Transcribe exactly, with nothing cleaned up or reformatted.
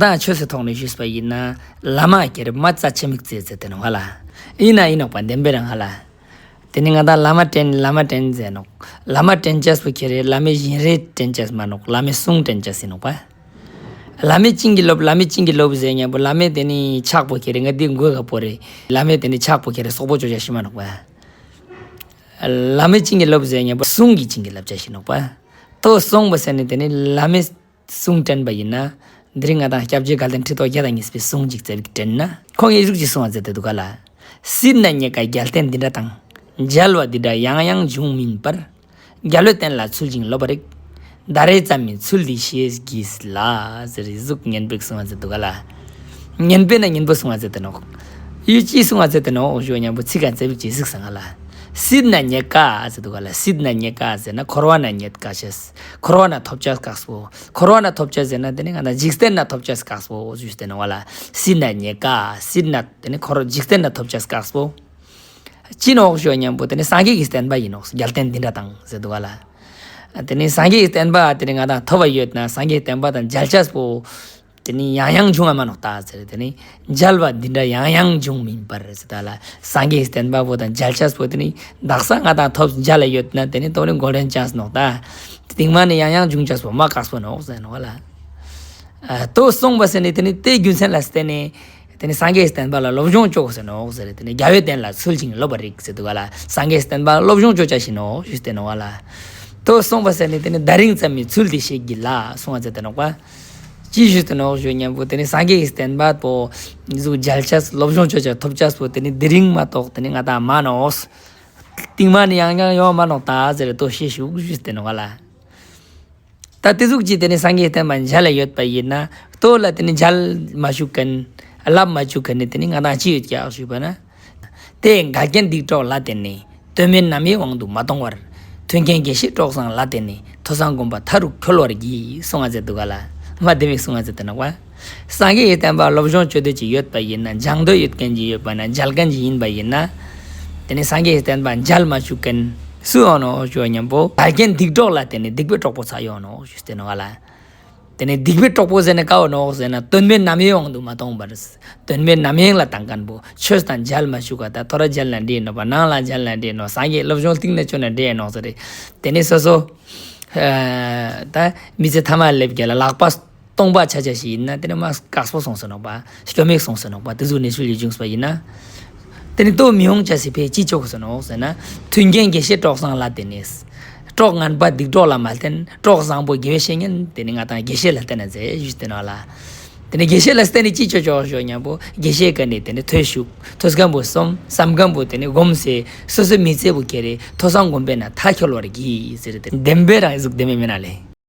ད་ཆོས་སི་ཐོག་ནེ་ཞུས་པ་ཡིན་ན་བླ་མ་ཁྱེར་མ་རྩ་ཆེ་མིག་རྩེ་རྩེ་ཏེ་ནོག་ཧ་ལ། ཡིན་ན་ཡིན་ནོག་པ་བདེན་པའི་རང་ཧ་ལ། ཏེ་ནེ་ང་དང་བླ་མ་དྲན་བླ་མ་དྲན་ཟེར་ནོག། བླ་མ་དྲན་ཅེས་པོ་ཁྱེར་བླ་མའི་བཞིན་རས་དྲན་ཅེས་མན་ནོག། བླ་མའི་གསུང་དྲན་ཅེས་ཡིན་ནོག་པ། བླ་མའི་བྱིན་གྱིས་རློབས་བླ་མའི་བྱིན་གྱིས་རློབས་ཟེར་ཉམ་པོ་བླ་མའི་ཏེ་ནེ་ཕྱག་པོ་ཁྱེར་ང་དེ་མགོའི་ཀ་པོ་རེ། བླ་མའི་ཏེ་ནེ་ཕྱག་པོ་ཁྱེར་སོག་པོ་ཅོ་ཅེས་ཤིག་མན་ནོག་པ། བླ་མའི་བྱིན་གྱིས་རློབས་ཟེར་ཉམ་པོ་གསུང་གི་བྱིན་གྱིས་རློབས་ཅེས་ཤིག་ནོག་པ། ཏོ་སོང་བ་ཟེར་ནེ་ཏེ་ནེ་བླ་མའི་གསུང་དྲན་པ་ཡིན་ན། དེ་རིང་ང་དང་སྐྱབས་རྗེ་དགའ་ལྡན་ཁྲི་ཐོག་བརྒྱ་དང་གཉིས་པའི་གསུང་ཅིག་རྩེ་བིག་དྲན་ན། ཁོང་ངི་འི་ཟུག་ཅིག་གསུང་བ་མཛད་དེ་འདུག་ག་ལ། སྲིད་ན་རྙེད་དཀའ་རྒྱལ་བསྟན་འདི་འདྲ་དང་། མཇལ་བ་འདི་འདྲ་ཡང་ཡང་འབྱུང་མིན་པར། རྒྱལ་བའི་བསྟན་ལ་ཚུལ་བཞིན་སློབ་པར་རིགས། ད་རེས་ཙམ་མིན་ཚུལ་འདི་ཤེས་གྱིས་ལ། ཟེར་འི་ཟུག་སྙན་པོ་གསུང་བ་མཛད་འདུག་ག་ལ། སྙན་པོ་ན་སྙན་པོ་གསུང་བ་མཛད་དེ་ནོག། འི་ཅི་གསུང་བ་མཛད་དེ་ནོག་ཞུ་ཉམ་པོ་ཚིག་ག་རྩེ་བིག་ཅིག་གཟིགས་སང་ང་ལ། སྲིད་ན་རྙེད་དཀའ་ཟེར་འདུག་ག་ལ། སྲིད་ན་རྙེད་དཀའ་ཟེར་ན་འཁོར་བ་ན་རྙེད་དཀའ་ཅེས། འཁོར་བ་ན་ཐོབ་ཅེས་དཀགས་པོ། འཁོར་བ་ན་ཐོབ་ཅེས་ཟེར་ན་ཏེ་ནེ་ང་དང་འཇིག་རྟེན་ན་ཐོབ་ཅེས་དཀགས་པོ་ཞུས་ཏེ་ནོག་ལ། སྲིད་ན་རྙེད་དཀའ། སྲིད་ན་ཏེ་ནེ་འཁོར་འཇིག་རྟེན་ན་ཐོབ་ཅེས་དཀགས་པོ། ཅི་ནོག་ཞུ་ཉམ་པོ་ཏེ་ནེ་སངས་རྒྱས་ཀྱི་བསྟན་པ་ཡིན་ནོག། རྒྱལ་བསྟན་འདི་འདྲ་དང་ཟེར་འདུག་ག་ལ། ཏེ་ནེ་སངས་རྒྱས་ཀྱི་བསྟན་པ་ཏེ་ནེ་ང་དང་ཐོབ་པ་ཡོད་ན་སངས་རྒྱས་བསྟན་པ་དང་མཇལ་ཅེས་པོ། ཏེ་ནེ་ཡང་ཡང་འབྱུང་བ་མན་ནོག་ད་ཟེར། ཏེ་ནེ་མཇལ་བ་འདི་འདྲ་ཡང་ཡང་འབྱུང་མིན་པར་ཟེར་ད་ལ། སངས་རྒྱས་བསྟན་པ་པོ་དང་མཇལ་ཅེས་པོ་ཏེ་ནེ་དག་ས་ང་དང་ཐོབ་མཇལ་ལ་ཡོད་ན་ཏེ་ནེ་ཏོ་ནི་གོལ་ཌེན་ཅཱནས་ནོག་ད། སྟིང་མ་ནེ་ཡང་ཡང་འབྱུང་ཅེས་པོ་མ་དཀགས་པོ་ནོག་ཟེར་ནོག་ལ། ཨ་ཏོ་སོང་བ་ཟེར་ནེ་ཏེ་ནེ་ཏེའི་རྒྱུ་མཚན་ལ་བརྟེན་ནེ་ཏེ་ནེ་སངས་རྒྱས་བསྟན་པ་ལ་སློབ་སྦྱོང་ཅོ་ཟེར་ནོག་ཟེར། ཏེ་ནེ་རྒྱལ་བའི་བསྟན་ལ་ཚུལ་བཞིན་སློབ་པར་རིགས་ཟེར་འདུག་ག་ལ། སངས་རྒྱས་བསྟན་པ་ལ་སློབ་སྦྱོང་ཅོ་ཅེས་ཤིག་ནོག་ཞུས་ཏེ་ནོག་ལ། ཏོ་སོང་བ་ཟེར་ནེ་ཏེ་ནེ་ད་རིང་ཙམ་མིན་ཚུལ་འདི་ཤེས་གྱིས་ལ་གསུང་བ་མཛད་དེ་ནོག་པ། ཅི་ཞུས་ཏེ་ནོག་ཞུ་ཉམ་པོ་ཏེ་ནེ་སངས་རྒྱས་ཀྱི་བསྟན་པ་པོ་ཟུག་མཇལ་ཅེས་སློབ་སྦྱོང་ཅོ་ཅེས་ཐོབ་ཅེས་པོ་ཏེ་ནེ་དེ་རིང་མ་གཏོགས་ཏེ་ནེ་ང་དང་མ་ནོག། སྟིང་མ་ནེ་ཡང་ཡང་ཡོང་མ་ནོག་ད་ཟེར་ཏོ་ཤེས་ཤིག་ཞུས་ཏེ་ནོག་ལ། ད་ཏེ་ཟུག་ཅིག་ཏེ་ནེ་སངས་རྒྱས་བསྟན་པ་མཇལ་ལ་ཡོད་པ་ཡིན་ན་ལྟོ་ལ་ཏེ་ནེ་མཇལ་མ་བཅུག་མཁན་ལབ་མ་བཅུག་མཁན་ནི་ཏེ་ནེ་ང་དང་ཅི་ཡོད་ཀྱག་ཞུས་པ་ན། དེ་འགལ་རྐྱེན་སྡིག་གྲོགས་ལ་བརྟེན་ནས། དོན་མེད་རྣམ་གཡེང་དབང་དུ་མ་གཏོང་བར། མཐུན་རྐྱེན་དགེ་བཤེས་གྲོགས་བཟང་ལ་བརྟེན་ནས། ཐོས་བསམ་སྒོམ་པ་མཐའ་རུ་འཁྱོལ་བར་གྱིས་གསུང་ང་མཛད་འདུག་ག་ལ། མ་དེ་མིག་གསུང་ང་མཛད་དེ་ནོག་པ། སངས་རྒྱས་ཀྱི་བསྟན་པ་སློབ་སྦྱོང་ཅོ་འདོད་ཅིག་ཡོད་པ་ཡིན་ན་སྦྱང་འདོད་ཡོད་མཁན་ཅིག་ཡོད་པ་ན་མཇལ་མཁན་ཅིག་ཡིན་པ་ཡིན་ན། ཏེ་ནེ་སངས་རྒྱས་ཀྱི་བསྟན་པ་མཇལ་མ་བཅུག་མཁན་སུ་ཡོང་ནོག་ཞུ་ཉམ་པོ་འགལ་རྐྱེན་སྡིག་གྲོགས་ལ་བརྟེན་ནས་སྡིག་པའི་གྲོགས་པོ་ཚ་ཡོང་ནོག་ཞུས་ཏེ་ནོག་ལ། ཏེ་ནེ་སྡིག་པའི་གྲོགས་པོ་ཟེར་ན་ཀ་བོ་ནོག་ཟེར་ན་དོན་མེད་རྣམ་གཡེང་དབང་དུ་མ་གཏོང་བར། དོན་མེད་རྣམ་གཡེང་ལ་བཏང་མཁན་པོ་ཆོས་དང་མཇལ་མ་བཅུག་ག་ད་ཐོ་རེ་མཇལ་ན་འགྲིག་ནོག་པ། ནང་ལ་མཇལ་ན་འགྲིག་ནོག། སངས་རྒྱས་སློབ་སྦྱོང་སྟིང་ནེ་ཅོ་ན་འགྲིག་ནོག་ཟེར་རེ། ཏེ་ནེ་སོ་སོ་ད་མི་ཚེ་ཐ་མ་སླེབས་རྒྱ་ལ་ལག་པ་སྟོང་པ་ཆ་ཆ་ཞིག་ཡིན་ན་ཏེ་ནེ་མ་དཀགས་པོ་སོང་ཟེར་ནོག་པ། སྐྱོ་མེད་སོང་ཟེར་ནོག་པ། ཏེ་ཟུག་ནེ་ཚུལ་ལས་བྱུང་བ་ཡིན་ན། ཏེ་ནེ་ལྟོ་མི་ཡོང་ཅེས་སི་ཕིའ་ཅི་ཅོ་དགོས་ཟེར་ནོག་ཟེར་ན། མཐུན་རྐྱེན་དགེ་བཤེས་གྲོགས་བཟང་ལ་བརྟེན་ནས། གྲོགས་ངན་པ་སྡིག་གྲོགས་ལ་མ་བརྟེན། གྲོགས་བཟང་པོ་དགེ་བའི་བཤེས་གཉེན་ཏེ་ནེ་ང་དང་དགེ་བཤེས་ལ་བརྟེན་ན་མཛད་ཞུས་ཏེ་ནོག་ལ། ཏེ་ནེ་དགེ་བཤེས་ལ་བརྟེན་ནས་ཅི་ཅོ་ཅོག་ཞུ་ཉམ་པོ་དགེ་བཤེས་ཀ་ནེ་ཏེ་ནེ་ཐོས་ཞུགས་ཐོས་བསམ་པོ་སོམས་བསམ་བསམ་པོ་ཏེ་ནེ་སྒོམ་ཟེར་སོ་སོའི་མི་ཚེ་བོ་ཁྱེར་རེ་ཐོས་བསམ་སྒོམ་པའི་ནང་མཐའ་འཁྱོལ་བར་གྱིས་ཟེར་ཏེ་བདེན་པའི་རང་ཟུག་བདེན་མེད་མེད་ན་ལེ།